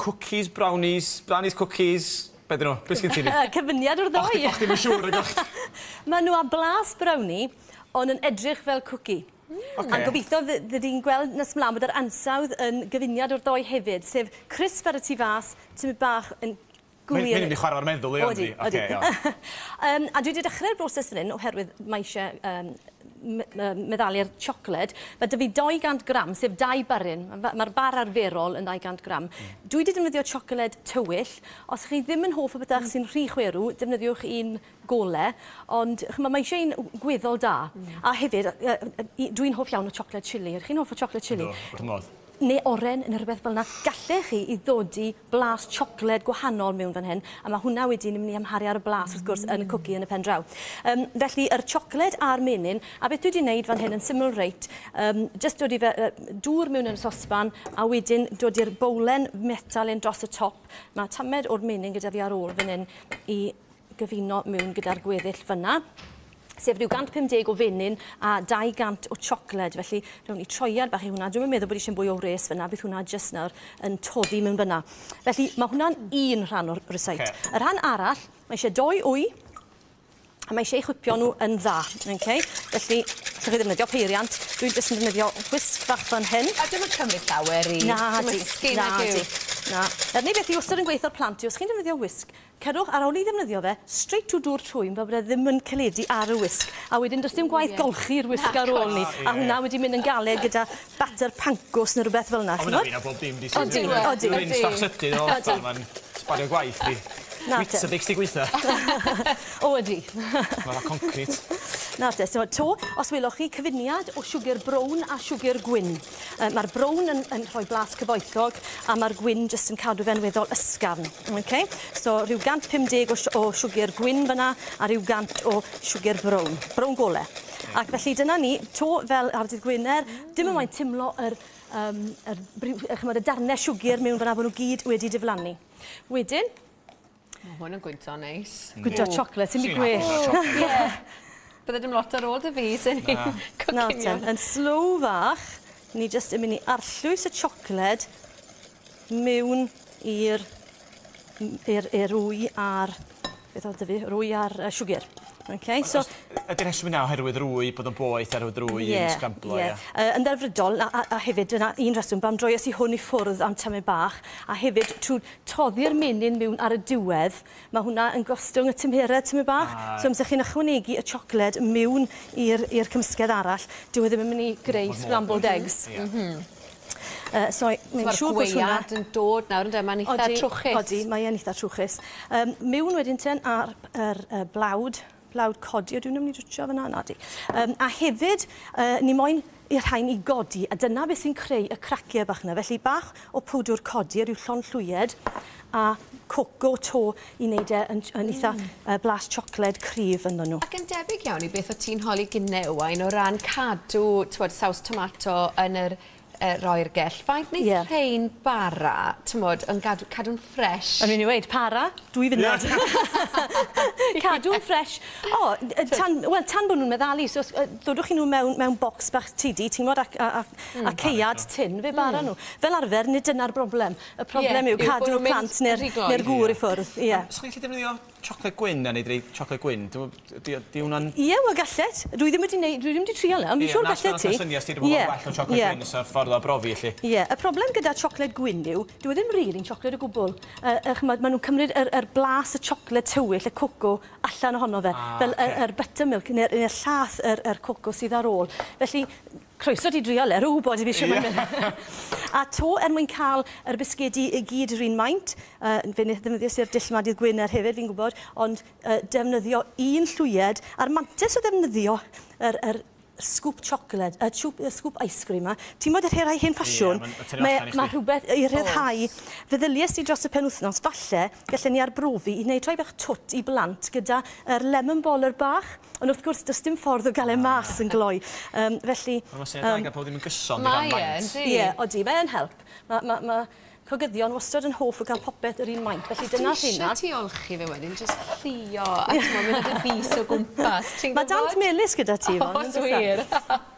Cookies, brownies, brownies, cookies, be dyn nhw? Be sgyn ti ni? Cyfuniad o'r ddou. Och chdi'm yn siŵr nag o'ch? Maen nhw â blas brownie, ond yn edrych fel cwci. A gobeithio fyddi di'n gweld nes mlaen bod yr ansawdd yn gyfuniad o'r ddou hefyd, sef crisp ar y tu fas, tymed bach yn gwir. Mae'n mynd i chwarae o'r meddwl i, Odi, odi. A dwi wedi dechrau'r broses fan hyn oherwydd mae eisiau meddalu'r siocled. Mae 'da fi 200 gram, sef 2 baryn. Mae'r bar arferol yn 200 gram. Dwi wedi defnyddio siocled tywyll. Os chi ddim yn hoff o bethau sy'n rhy chwerw, defnyddiwch un gole. Ond ch'mo, mae eisiau un gweddol da. A hefyd, dwi'n hoff iawn o siocled chili. Ydych chi'n hoff o siocled chili? Yndw, wrth 'y modd. Neu oren neu rhywbeth fel 'na. Gallech chi i ddodi blas siocled gwahanol mewn fan hyn, a mae hwnna wedyn yn mynd i amharu ar y blas, wrth gwrs, yn y cwci yn y pen draw. Felly, yr siocled a'r menyn, a beth dwi wedi wneud fan hyn yn syml reit, jyst dod i fe, dŵr mewn yn y sosban, a wedyn dod i'r bowlen metal yn dros y top. Mae tamed o'r menyn gyda fi ar ôl fan hyn i gyfuno mewn gyda'r gweddill fyna, sef rhyw 150 o fenyn a 200 o siocled. Felly, rhawn ni troiad bach i hwnna. Dwi'm yn meddwl bod eisiau mwy o wres fyna, bydd hwnna jyst nawr yn toddi mewn fyna. Felly, mae hwnna'n un rhan o'r ryseit. Y rhan arall, mae eisiau 2 wy, a mae eisiau eu chwipio nhw yn dda. Okay? Felly, allwch chi ddefnyddio peiriant. Dwi jyst yn defnyddio whisk bach fan hyn. A dim yn cymryd llawer i Na di, gymysgu, na nag yw? di. Na. Yr unig beth i wastad yn gweithio'r plant yw, os chi'n defnyddio whisk, cerwch ar ôl i ddefnyddio fe, straight to dŵr twym, fel bod e ddim yn caledu ar y whisk. A wedyn does dim gwaith golchi'r whisk ar ôl ni. A hwnna wedi mynd yn galed gyda batter pancos neu rhywbeth fel yna. O, mae'n un o bob dim di. Odi, odi. Rinse bach sydyn o, mae'n sbario gwaith di. Na te. Weetabix di gweithio. O, ydi. Mae'n concrete. Na te, so to, os welwch chi, cyfuniad o siwgr brown a siwgr gwyn. Mae'r brown yn rhoi blas cyfoethog a mae'r gwyn jyst yn cadw fe'n weddol ysgafn. Okay? So rhyw 150 o siwgr gwyn fyna a rhyw 100 o siwgr brown, brown gole. Ac felly dyna ni, to fel ar dydd Gwener, dim yn moyn timlo ch'mod, y darnau siwgr mewn fyna bod nhw gyd wedi diflannu. Wedyn, Mae hwn yn gwyntio neis. Gwyntio siocled, sy'n mynd gwell. Ie. Bydde dim lot ar ôl dy fi sy'n ni'n Nawr coginio. ten, yn slow fach, ni jyst yn mynd i arllwys y siocled mewn i'r wy a'r, beth oedd 'da fi, yr wy a'r siwgr. Okay, so, Ydy'r rheswm yna oherwydd rwy bod yn boeth, oherwydd rwy yn sgramblo, ie? Yn ddelfrydol, a hefyd, dyna un rheswm pam droies i hwn i ffwrdd am tamed bach, a hefyd trwy toddi'r menyn mewn ar y diwedd, mae hwnna yn gostwng y tymheredd tamed bach. So amser chi'n ychwanegu y siocled mewn i'r cymysgedd arall, dyw e ddim yn mynd i greu scrambled eggs. So, mae'n Mae'r siŵr bod hwnna gwead yn dod nawr, ynde? Mae'n eitha trwchus. Odi, mae e'n eitha trwchus. Mewn wedyn ten ar yr blawd codi, ydw i'n mynd i dwtsio fyna? Na di. A hefyd, ni moyn i'r rhain i godi, a dyna beth sy'n creu y craciau bach yna. Felly bach o powdwr codi, rhyw llond llwyed, a coco to i wneud e yn eitha blas siocled cryf ynddo nhw. Ac yn debyg iawn i beth o ti'n holi gynne, Owain, o ran cadw, t'wod, saws tomato yn yr roi'r gell. Faint wneith rhein bara, t'mod, yn cadw'n ffres? O'n i'n i weud, para, 2 funud. Cadw'n ffres. O, tan, wel, tan bod nhw'n meddalu, so os ddodwch chi nhw mewn bocs bach tidy, ti'n gwbod, a caead tin, fe bara nhw. Fel arfer, nid dyna'r broblem. Y broblem yw Yw bod cadw'r nhw'n mynd plant rhy gloi. neu'r gŵr i ffwrdd. Ie. So chi'n gallu defnyddio siocled gwyn na neu dreu siocled gwyn? Dwi'n meddwl, di hwnna'n Ie, wel gallet. Dwi ddim wedi neud, dwi ddim wedi trio hwnna, ond fi'n siŵr gallet ti. Na, syniad ti, dwi'n meddwl well o siocled gwyn, so ffordd o brofi, felly. Ie, y broblem gyda siocled gwyn yw, dyw e ddim rili'n siocled o gwbl. Ch'mod, maen nhw'n cymryd yr blas y siocled tywyll, y coco, allan ohono fe. Fel yr buttermilk neu llath yr coco sydd ar ôl. Felly, croeso ti drio le, rhyw wybod i fi siwr mae'n mynd. A to, er mwyn cael yr bisgedi i gyd yr un maint, fe ddefnyddiais i'r dull yma dydd Gwener hefyd, fi'n gwybod, ond defnyddio un llwyed, a'r mantais o ddefnyddio yr scoop chocolate, y scoop ice cream yma. Ti'n gwybod yr rhai hen ffasiwn? Ie, ma'n tynnu allan i chdi. Mae rhywbeth i rhyddhau. Feddyliais i dros y penwythnos, falle, gallen ni arbrofi i wneud rhai bach twt i blant gyda yr lemon baller bach. Ond wrth gwrs, does dim ffordd o gael e mas yn gloi. Felly, Ond mae'n syniad da i gael pob ddim yn gyson i ran Mae e, maint. yndi? Ie, odi, mae e'n help. cogyddion wastad yn hoff o gael popeth yr un maint. Felly dyna rheina. Ti olchi fe wedyn, jyst llio, a ti'n mynd y fus o gwmpas. Mae dant melys gyda ti, Yvonne. Oes wir.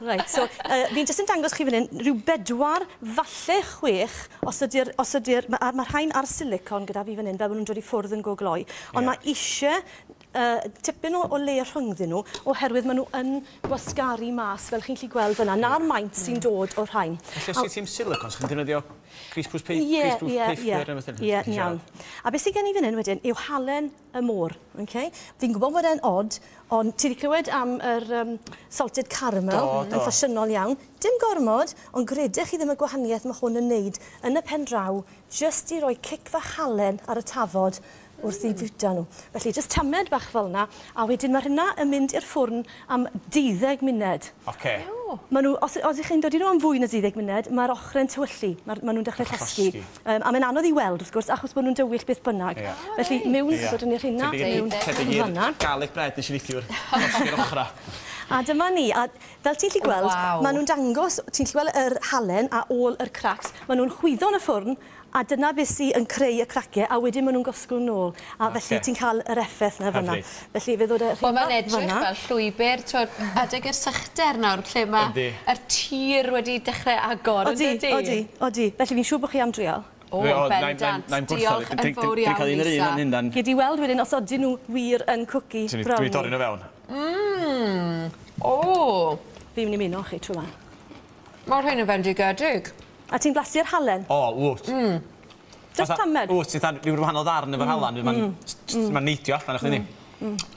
Reit, so fi'n jyst yn dangos chi fan hyn, rhyw 4, falle 6, os ydy'r, mae rhain ar silicon gyda fi fan hyn, fel maen nhw'n dod i ffwrdd yn go gloi. Ond mae eisiau tipyn o le rhyngddyn nhw, oherwydd maen nhw yn gwasgaru mas, fel chi'n gallu gweld fyna. Na'r maint sy'n dod o'r rhain. Felly os ti'n silicon, chi'n defnyddio greaseproof paper? Ie, iawn. A beth sydd gen i fan hyn wedyn yw halen y môr. Okay? Fi'n gwybod bod e'n odd, ond ti wedi clywed am yr salted caramel, yn ffasiynol iawn. Dim gormod, ond gredech chi ddim y gwahaniaeth mae hwn yn neud yn y pen draw, jyst i roi cic fach halen ar y tafod wrth i fwyta nhw. Felly, jyst tamed bach fel yna, a wedyn mae hynna yn mynd i'r ffwrn am 12 munud. Oce. Maen nhw, os ych chi'n dod i nhw am fwy na 12 munud, mae'r ochrau'n tywyllu, maen nhw'n dechrau llosgi. A mae'n anodd i weld, wrth gwrs, achos bod nhw'n dywyll beth bynnag. Felly, mewn, dod yn i'r hynna, mewn fanna. Garlic bread nes i neithiwr, llosgi'r ochrau. A dyma ni, a fel ti'n gallu gweld, maen nhw'n dangos, ti'n gallu gweld yr halen a ôl yr cracks, maen nhw'n chwyddo yn y ffwrn, a dyna beth sy'n yn creu y craciau, a wedyn maen nhw'n gosgwng nôl. A felly ti'n cael yr effaith na fyna. Felly fe ddod y rhywbeth fyna. Mae'n edrych fel llwybr, adeg yr sychder nawr, lle mae'r tir wedi dechrau agor. Odi, odi, odi. Felly fi'n siŵr bod chi am drial. O, bendant. Diolch yn fawr iawn, Lisa. Gei di weld wedyn os ydyn nhw wir yn cwci brownie. Dwi'n dorri nhw fewn. O! Fi'n mynd i ymuno chi trwy 'ma. Mae'r rhain yn fendigedig. A ti'n blasu'r halen? O, wt. Just tamed. Wt, ti'n rhyw wahanol ddarn efo'r halen, mae'n neidio allan o'ch ni.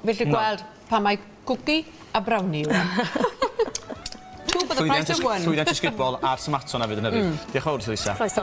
Felly gweld pa mae cwci a brownie yw. Two for the price of one. Llwyddiant ysgubol a'r tomato na fydd yn hyfryd. Diolch yn fawr, Lisa. Croeso.